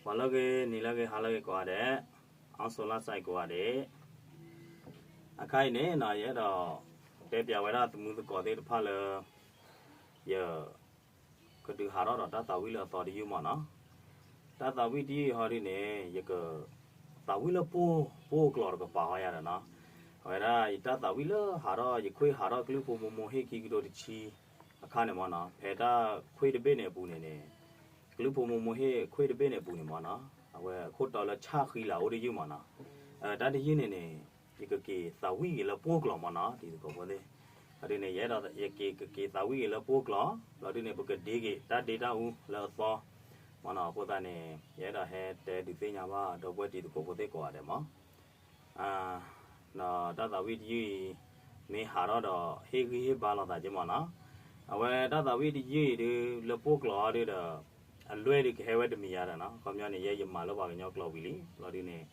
ပှၤလၢအဂ့ၤ နံၤလၢအဂ့ၤ ဟါလၢအဂ့ၤကိးဂၤဒဲး, အီစထြ့လယါစဲးကိးဂၤဒဲး, အခါအံၤန့ၣ်နီၤ ယအဲၣ်ဒိး တဲပၠးဝဲဒၣ်သမုသကိးသ့ၣ်တဖၣ်လၢ ယ ကဒုးဟးထီၣ်ဒီးတၢ်သးဝံၣ်လၢအသီတယုၢ်မ့ၢ်နီၤ. တၢ်သးဝံၣ်တယုၢ်အံၤဟီဒုန့ၣ် ယက သးဝံၣ်လၢပှိၢ် ပှိၢ်ကျိၤတကပၤဃီယၤဒီးနီၤ, အဝဲဒၣ်ယတၢ်သးဝံၣ်လၢဟးထီၣ် ယခွ့ၣ်ဟးထီၣ်ကလုၢ်ဖိမိၢ်မိၢ်ဟ့ၣ်ခံကထိတဆံ အခါန့ၣ်မ့ၢ်နီၤ, ဖဲတၢ်ခွ့ၣ်တဘ့ၣ်န့ၣ်အပူၤန့ၣ်န့ၣ် ကလုၢ်ဖိမိၢ်မိၢ်ဟ့ၣ်ခွ့ၣ်တဘ့ၣ်န့ၣ်အပူၤန့ၣ်မ့ၢ်နီၤ, အဝဲအခိၣ်တီလၢဆၣ်ဃံလၤအိၣ်တယုၢ်မ့ၢ်နီၤ. တၢ်တယုၢ်န့ၣ်န့ၣ် ယကက့ၤသးဝံၣ်က့ၤလၢပှိၢ်ကျိၤမ့ၢ်နီၤ တံၤသကိးဖိသ့ၣ်, အဒုန့ၣ် ယအဲၣ်ဒိးယက့ၤကက့ၤသးဝံၣ်က့ၤလၢပှိၢ်ကျိၤ, လီၤဒုန့ၣ် ပကဒ့က့ၤတၢ်ဒ့တၢ်အူလၢအသီ မ့ၢ်နီၤ. အဃိသတးန့ၣ် ယအဲၣ်ဒိးဟဲတဲဒုးသ့ၣ်ညါဘၣ်ဒီပုၢ်ဝဲၢ်တံၤသကိးဖိသ့ၣ်ကိးဂၤဒဲးမ့ၢ် ဒီးတၢ်သးဝံၣ်တယုၢ်အံၤ မ့ၢ်ဟးထီၣ်ဒီးဟ့ၣ်ဂံၢ်ဟ့ၣ်ဘါလိာ်သးက့မ့ၢ်နီၤ. အဝဲတၢ်သးဝံၣ်တယုၢ်အံၤဒုး လၢပှိၢ်ကျိၤအီၤဒုးဒီး အလွဲၢ်ဒုးကဟဲဝဲတမံၤယါဒီးနီၤ, ခီပညီန့ၣ် ယဲယမၤလၢပှၤကညီကျိာ်ဝံၤလံ, လီၤဒုန့ၣ်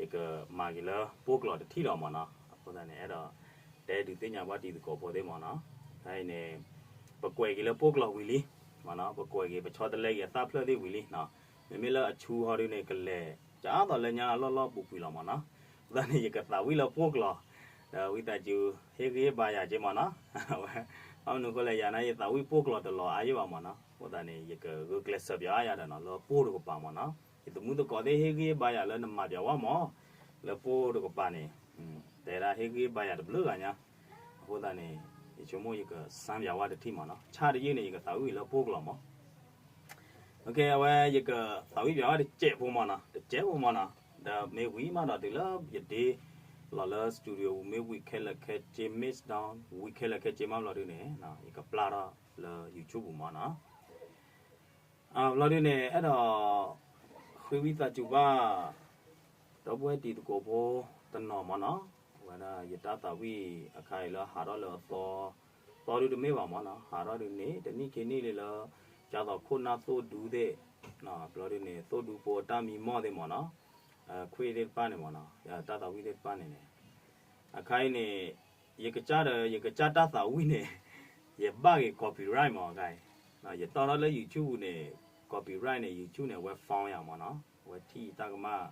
ယကမၤက့ၤလၢပှိၢ်ကျိၤတထံၣ်လီၤမ့ၢ်နီၤ. အဃိသတးန့ၣ် အဲၣ်ဒိးတဲဒုးသ့ၣ်ညါဘၣ်တံၤသကိးဖိသ့ၣ်မ့ၢ်နီၤ. ခဲအံၤန့ၣ် ပကွဲးက့ၤလၢပှိၢ်ကျိၤဝံၤလံ မ့ၢ်နီၤ, ပကွဲးက့ၤ ပဆီတလဲက့ၤအတၢ်ဖျၢၣ်သ့ၣ်ဝံၤလံ, မ့မ့ၢ်လၢအဆူဟီဒုန့ၣ် ကလဲၤကၠါသိးလၢညါအလီၢ်လီၢ်ပူၤကွံာ်လီၤမ့ၢ်နီၤ. အဃိသတးန့ၣ် ယကသးဝံၣ်လၢပှိၢ်ကျိၤ ဒီးဝံသးစူၤ ဟ့ၣ်ဂံၢ်ဟ့ၣ်ဘါယၤက့မ့ၢ်နီၤ. ဘၣ်မနုၤအဃိလဲၣ် ယၤန့ၣ် ယသးဝံၣ်ပှိၢ်ကျိၤတလီၤအါယံၣ်ဘၣ်မ့ၢ်နီၤ. အဃိသတးန့ၣ် ယကဂုာ်ကျဲးစၢးပၠးအါယၤဒီးနီၤ လၢပှိၢ်တကပၤမ့ၢ်နီၤ. ယသမုသကိးသ့ၣ်ဟ့ၣ်ဂံၢ်ဟ့ၣ်ဘါယၤလၢနမၤပၠးဝဲမ့ၢ် လၢပှိၢ်တကပၤန့ၣ် တဲဒၣ်ဟ့ၣ်ဂံၢ်ဟ့ၣ်ဘါယၤတဘျုးဂၤညါ. အဃိသတးန့ၣ် ယဆိကမိၣ်ယကစၢ်ပၠးဝဲတထံၣ်မ့ၢ်နီၤ. ဆၣ်တယုၢ်န့ၣ် ယကသးဝံၣ်လၢပှိၢ်ကျိၤမ့ၢ် အဝဲယကသးဝံၣ်ပၠးဝဲတစဲးဖိမ့ၢ်နီၤ, တစဲးဖိမ့ၢ်နီၤ. ဒီးမ့ၢ်ဝံၤမးဒီးတုၤလၢယဒ့ လီၤလၢ studio ပူၤ မ့ၢ်ဝံၤခဲလၢာ်ခဲဆ့ mix down ဝံၤခဲလၢာ်ခဲဆ့မးဘျီဒုန့ၣ် ယကပျၢ်ထီၣ်လၢ YouTube ပူၤမ့ၢ်နီၤ. ဘျီဒုန့ၣ် အဲၣ်ဒိး ဃ့ဝံသးစူၤဘၣ် ဒီပုၢ်ဝဲၢ်တံၤသကိးဖိတနီၤမ့ၢ်နီၤ, အဝဲဒၣ်ယတၢ်သးဝံၣ်အခါအံၤလၢဟးထီၣ်လၢအသီ, သီဒုတမ့ၢ်ဘၣ်မ့ၢ်နီၤ, ဟးထီၣ်ဒုန့ၣ် တနံၣ်ခံနံၣ်လံလၢ ကၢ်သိးခိၣ်နၢ်သိၣ်ဒူသ့ၣ်, ဘျီဒုန့ၣ် သိၣ်ဒူဖိအတၢ်မံမီၢ်သ့ၣ်မ့ၢ်နီၤ, ခွ့ၣ်သ့ၣ်တဖၣ်န့ၣ်မ့ၢ်နီၤ, တၢ်သးဝံၣ်သ့ၣ်တဖၣ်န့ၣ်န့ၣ် အခါအံၤန့ၣ် ယကစၢ်ဒီး ယကစၢ်တၢ်သးဝံၣ်န့ၣ် ယဘၣ်က့ၤ copyright မ့ၢ်အခါအံၤ, ယတီၢ်ထီၣ်လၢ YouTube န့ၣ် copyright န့ၣ် YouTube န့ၣ် အဝဲ found ယၤမ့ၢ်နီၤ, အဝဲထံၣ်ယတၢ်ကမၣ်,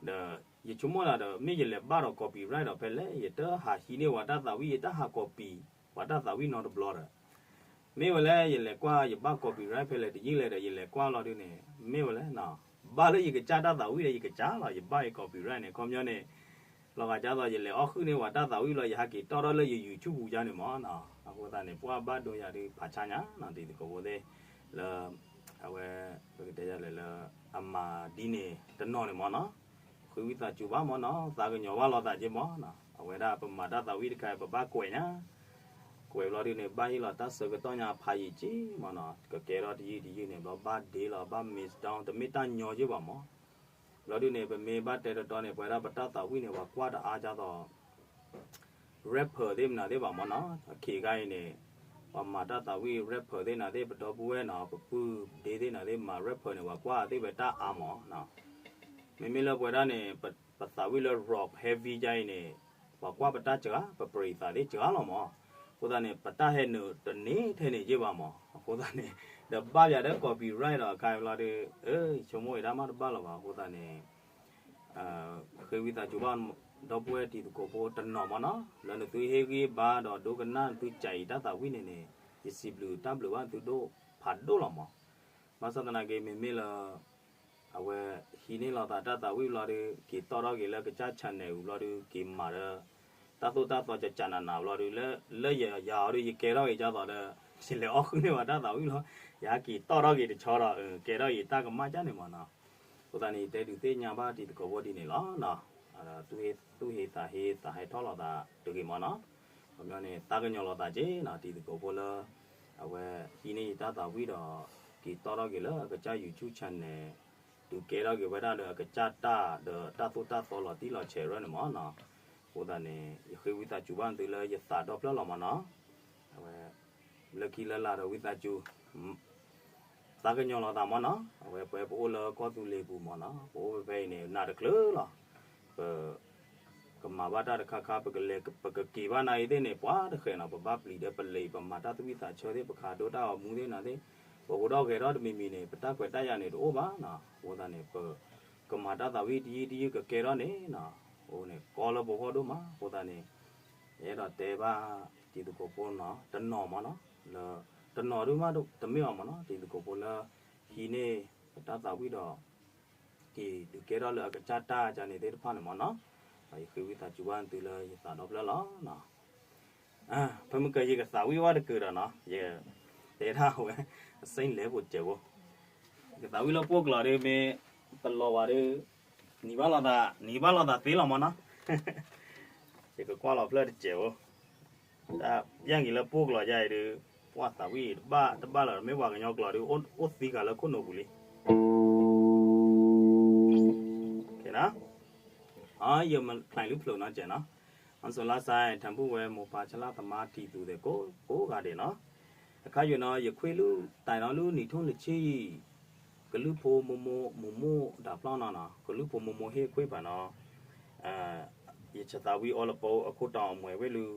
ဒီးယဆိကမိၣ်ဒၣ်ဒီး မ့ၢ်ယလဲၤဘၣ်ဒီး copyright ဒီးဖဲလဲၣ် ယတဟးဟံးန့ၢ်ဝဲတၢ်သးဝံၣ် ယတဟး copy ပှၤတၢ်သးဝံၣ်နီတဘျီဒီး မ့ၢ်ဝဲလဲၣ် ယလဲၤကွၢ် ယဘၣ် copyright ဖဲလဲၣ်တယုၢ်လဲၣ်ဒီး ယလဲၤကွၢ်လီၤဒုန့ၣ် မ့ၢ်ဝဲလဲၣ်, ဘၣ်လၢယကစၢ်တၢ်သးဝံၣ်ဒီး ယကစၢ်လီၤ ယဘၣ်အံၤ copyright န့ၣ် ခီပညီန့ၣ် လီၤဂာ်ဒ်သိး ယလဲၤအီၣ်ဃုာ်န့ၢ်ဝဲတၢ်သးဝံၣ်လီၤ ယဟးက့ၤတီၢ်ထီၣ်လၢယ YouTube ပူၤယါန့ၣ်မ့ၢ်နီၤ, အဃိသတးန့ၣ် ပှၤဘၣ်ဒိယၤဒုးဖးဆါညါနီၤ တံၤသကိးဖိသ့ၣ် လၢ အဝဲ ပကတဲယၤလဲၣ်လၢ အမၤဒ်န့ၣ်တနီၤန့ၣ်မ့ၢ်နီၤ, ဃ့ဝံသးစူၤဘၣ်မ့ၢ်နီၤ, သးကညီၤဘၣ်လိာ်သးက့မ့ၢ်နီၤ, အဝဲဒၣ်ပမၤတၢ်သးဝံၣ်တခါ ပဘၣ်ကွဲးညါ ကွဲးဘျီဒုန့ၣ် ဘၣ်ဟ့ၣ်လီၤတၢ်ဆၢကတီၢ်ညါဖးယံာ်က့မ့ၢ်နီၤ, ကကဲထီၣ်တယုၢ်တယုၢ်န့ၣ် ဘျီဘၣ်ဒ့လီၤ ဘၣ် mix down တမ့ၢ်တၢ်ညီယုၢ်ဘၣ်မ့ၢ်, ဘျီဒုန့ၣ် ပမ့ၢ်ဘၣ်တဲတတီန့ၣ် ပဝဲဒၣ်ပတၢ်သးဝံၣ်န့ၣ် ပှၤကွၢ်တအါဒ်သိး rapper သ့ၣ်မနုၤသ့ၣ်ဘၣ်မ့ၢ်နီၤ, အခံခါအံၤန့ၣ် ပှၤမၤတၢ်သးဝံၣ် rapper သ့ၣ်နၤသ့ၣ် ပဒီပုၢ်ဝဲၢ်နီၤ ပပုၢ်ဒ့သ့ၣ်နၤသ့ၣ် မၤ rapper န့ၣ် ပှၤကွၢ်သ့ၣ်ဝဲတၢ်အါမ့ၢ်နီၤ, မ့မ့ၢ်လၢပဝဲဒၣ်န့ၣ် ပသးဝံၣ်လၢ rock heavy ဒ်အံၤန့ၣ် ပှၤကွၢ်ပတၢ်စှၤ ပပြံးသးသ့ၣ်စှၤလီၤမ့ၢ်, အဃိသတးန့ၣ် ပတၢ်ဟဲနုာ်တန့ၢ်ထဲန့ၣ်က့ဘၣ်မ့ၢ်, အဃိသတးန့ၣ် ဒီးဘၣ်ယၤဒီး copyright ဒီးအခါအံၤဘျီဒု ဆိကမိၣ်အံၤတၢ်မးတဘၣ်လီၤဘၣ် အဃိသတးန့ၣ် ဃ့ဝံသးစူၤဘၣ် ဒီပုၢ်ဝဲၢ်တံၤသကိးဖိတနီၤမ့ၢ်နီၤ လၢနသုဟ့ၣ်ဂံၢ်ဘါဒီးဒိကနၣ်နသုစံးအံၤတၢ်သးဝံၣ်န့ၣ်န့ၣ် ယစံးဘျုးတၢ်ဘျုးဘၣ်နသုဒိၣ်ဖးဒိၣ်လီၤမ့ၢ်, ဘၣ်ဆၣ်သနာ်က့ မ့မ့ၢ်လၢ အဝဲဟံးန့ၢ်လိာ်သးတၢ်သးဝံၣ်ဘျီဒု က့ၤတီၢ်ထီၣ်က့ၤလၢကစၢ် channel အူဘျီဒု က့ၤမၤဒီး တၢ်သိၣ်တၢ်သီကကနးနးဘျီဒု လၢယၤအီၤဒု ယကဲထီၣ်က့ၤဒ်သိးဒီး ယလဲၤအီၣ်ဃုာ်န့ၢ်ဝဲတၢ်သးဝံၣ်လီၤ, ယဟဲက့ၤတီၢ်ထီၣ်က့ၤတဆီဒီး ကဲထီၣ်က့ၤတၢ်ကမၣ်ကၢ်န့ၣ်မ့ၢ်နီၤ, အဃိသတးန့ၣ် ယတဲဒုးသ့ၣ်ညါဘၣ်တံၤသကိးဖိဒ်န့ၣ်လီၤ, သူၣ်ဟ့သးဟ့သးဟဲထီၣ်လိာ်သးတဂ့ၤမ့ၢ်နီၤ, ခီပညီန့ၣ် သးကညီၤလိာ်သးက့နီၤ တံၤသကိးဖိလၢ အဝဲဟံးန့ၢ်ယတၢ်သးဝံၣ်ဒီး က့ၤတီၢ်ထီၣ်က့ၤလၢအကစၢ် YouTube channel ဒုးကဲထီၣ်က့ၤဝဲဒၣ်ဒီးအကစၢ်တၢ်ဒီးတၢ်သိၣ်တၢ်သီလီၤတံၢ်လီၤဆဲးရၢန့ၣ်မ့ၢ်နီၤ, အဃိသတးန့ၣ် ယဃ့ဝံသးစူၤဘၣ်နသုလၢယသးဒီဖျၢၣ်လီၤမ့ၢ်နီၤ, အဝဲ လၢခံလၢလာ်ဒီးဝံသးစူၤ သးကညီၤလိာ်သးမ့ၢ်နီၤ, အဝဲပဝဲပအိၣ်လၢကီၢ်သူလ့ၤပူၤမ့ၢ်နီၤ, ပအိၣ်ဖဲဖဲအံၤန့ၣ် နးတချုးလီၤ, ပ ကမၤဘၣ်တၢ်တခါခါ ပကလဲၤ ပကက့ၤဘၣ်နၤအံၤသ့ၣ်န့ၣ် ပှၤတဃဲၤနီၤ, ပဘၣ်ပျံၤဒီးပလဲၤ ပမၤတၢ်သဝံၣ်သးဆၢသ့ၣ် ပခးဒိတၢ်ဂီၤမူသ့ၣ်နၤသ့ၣ်, ပအိၣ်ဒီးဂဲၤထီၣ်တမံၤမံၤန့ၣ် ပတၢ်ခွဲးတၢ်ယာ်န့ၣ်တအိၣ်ဘၣ်နီၤ. အဃိသတးန့ၣ် ပကမၤတၢ်သးဝံၣ်တယုၢ်တယုၢ်ကကဲထီၣ်န့ၣ်နီၤ, အိၣ်န့ၣ် ကီလၢပဂီၢ်ဒိၣ်မး. အဃိသတးန့ၣ် ယအဲၣ်ဒိးတဲဘၣ်တံၤသကိးဖိနီၤ, တနီၤမးနီၤ, လၢ တနီၤဒိၣ်မးတမ့ၢ်ဘၣ်မးနီၤ, တံၤသကိးဖိလၢ ဟံးန့ၢ်ပတၢ်သးဝံၣ်ဒီး က့ၤဒုးကဲထီၣ်လၢအကစၢ်တၢ်ကန့ၣ်သ့ၣ်တဖၣ်န့ၣ်မးနီၤ, ဒီးယဃ့ဝံသးစူၤဘၣ်သုလၢယသးဒီဖျၢၣ်လီၤနီၤ. ဖဲမုၢ်ကယံၤကသးဝံၣ်ဝဲတကုာ်ဒီးနီၤ, ယတဲဒၣ်ဝဲ အစ့လဲၤပိာ်စဲးဖိ, ယကသးဝံၣ်လၢပှိၢ်ကျိာ်ဒီး မ့ၢ်တလီၤဝဲဒီး နံၤဘၣ်လိာ်သး နံၤဘၣ်လိာ်သးသ့လီၤမးနီၤ. ယကကွၢ်လီၤဖျၢၣ်တစဲးဖိ, တၢ်ပျၢ်က့ၤလၢပှိၢ်ကျိာ်ယါအံၤဒီး ပှၢ်သးဝံၣ်တဘၣ်တဘၣ်လီၤ, မ့ၢ်ပှၤကညီကျိာ်ဒီး အိၣ်သံဃာ်လၢခိၣ်နူာ်ပူၤလံ. ယမၤချဲလုၢ်ဖျိးနီၤကဲနီၤ, အစိၤလါစါ ထၢဖူဝဲမိၢ်ပၢ်ဆလၢ်သမါတံၤသူးသဲးကိးဂၤဒဲးနီၤ, အခါယိာ်နီၤ ယခွ့ၣ်လုၢ်တၢ်နီၤ လုၢ်နံၣ်ထိၣ်နံၣ်ဆံ ကလုၢ်ဖိမိၢ်မိၢ်မိၢ်မိၢ်တၢ်ဖျီၣ်နီၤနီၤ, ကလုၢ်ဖိမိၢ်မိၢ်ဟ့ၣ်ခွ့ၣ်ပှၤနီၤ, ယဆသးဝံၣ်အီလၢပအခိၣ်တီအမွဲၤဝဲလုၢ်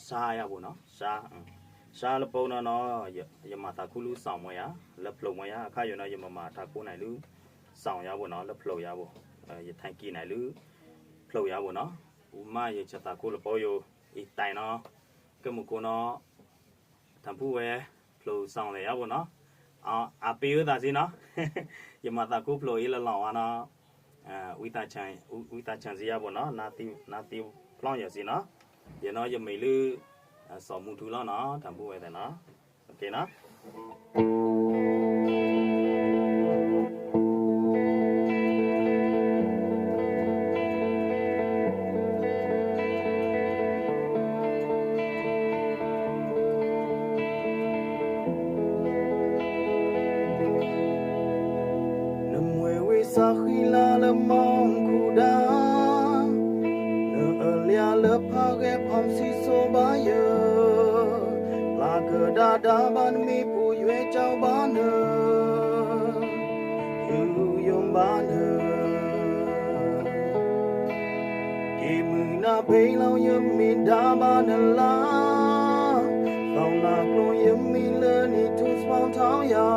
ဆါယါဘိနီၤ, ဆါ, ဆါလၢပနီၤနီၤ, ယမၤသးခူလုၢ်စီၣ်မွဲၤယါ, လၢဖျိးမွဲၤယါ, အခါယိာ်နီၤ ယမၤမၤထးခိၣ်နၤလုၢ် စီၣ်ယါဘိနီၤ, လၢဖျိးယါဘိ, ယထၢၣ်ကံၢ်နၤလုၢ် ဖျိးယါဘိနီၤ, မ့ၢ်ယဆသးခူလၢပယိၤ အံၤတၢ်နီၤ, ကဲမုၢ်ကိနီၤ ထၢဖူဝဲ ဖျိးစီၣ်သဲးယါဘိနီၤ, အပ့ၤအသးစံနီၤ, ယမၤသးခူဖျိးအံၤလၢလီၤဝါနီၤ, ဝံသးစူၤစံယါဘိနီၤ, နသံဖျီၣ်ယၤစံနီၤ, ယနီၤယမံၤလုၢ် စီၤမူထူလီၤနီၤ, ထၢဖူဝဲသဲးနီၤ, နမွဲဝဲစးဃံလၤလၢမီၢ်ခူဒၣ်, နအၢၣ်လံလၢဖးဂဲၤဖီၣ်ဆံးစိဘၣ်ယၤ, လၢကဒါဒါဘၣ်နမ့ၢ်ပူၤယွဲကၠီဘၣ်နၤ, ယူယိၣ်ဘၣ်နၤ က့ၤမုၢ်နၤဘ့လီၤယမ့ၢ်ဒါဘၣ်နလါ, သီနၤကျိယမံၤလၢနံၣ်ထူၣ်စဖီထီယၤ,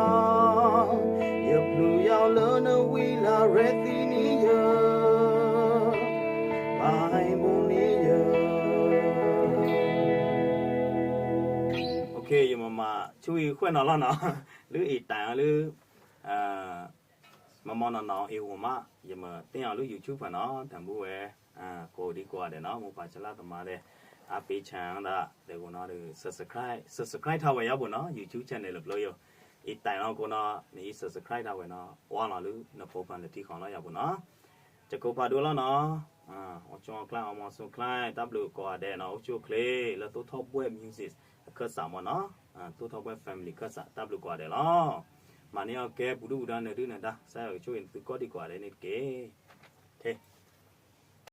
ယပျုၤယၤလၢနဝံၤလၢရဲၣ်သံနံယၤ, ဘၣ်ဘိန့ၣ်ယၤ ယမၤမၤဆူၣ်အံၤဃဲၣ်နီၤလီၤနီၤ, လုၢ်အံၤတၢ်အီၤလုၢ် မမီၢ်နီၢ်နီၢ်အ့ၣ်ဂီၤမး ယမၤတ့ၢ်အီၤလၢ YouTube ဖၣ်နီၤ, တၢ်ဘူဝဲ ကိးဒံကိးဂၤဒဲးနီၤ, မိၢ်ပၢ်ဆလၢ်သမါသ့ၣ် အပ့ၤဆၣ်သး ဒဲကဝီၤနီၤဒီး subscribe subscribe ထီၣ်ဝဲယါဘိနီၤ, YouTube channel လၢပျိယိာ်, အံၤတၢ်နီၤကိးနီၤ နအံၤ subscribe ထီၣ်ဝဲနီၤ, ဝါလီၤလၢနဖိဖၣ်လၢထံဃီလီၤယါဘိနီၤ, တကိးဖးဒိၣ်လီၤနီၤ, အိၣ်ဆူၣ်အိၣ်ချ့ အိၣ်မူဆူၣ်အိၣ်ချ့ တၢ်ဘျုးကိးဂၤဒဲးနီၤ, အိၣ်ဆူၣ်အိၣ်ချ့ လၢသိၣ်ထီၣ်ဘှဲၣ် music အခၢၣ်စးမးနီၤ, သိၣ်ထီၣ်ဘှဲၣ် family ခၢၣ်စး တၢ်ဘျုးကိးဂၤဒဲးလီၤ. မၤန့ၢ်အီၤကဲပူၤဒုၣ်ပူၤဒါနၢၤဒုၣ်နၢၤဒါ ကစၢ်ယွၤကဆိၣ်ဂ့ၤသုကိးဒံကိးဂၤဒဲးန့ၣ်တက့ၢ်.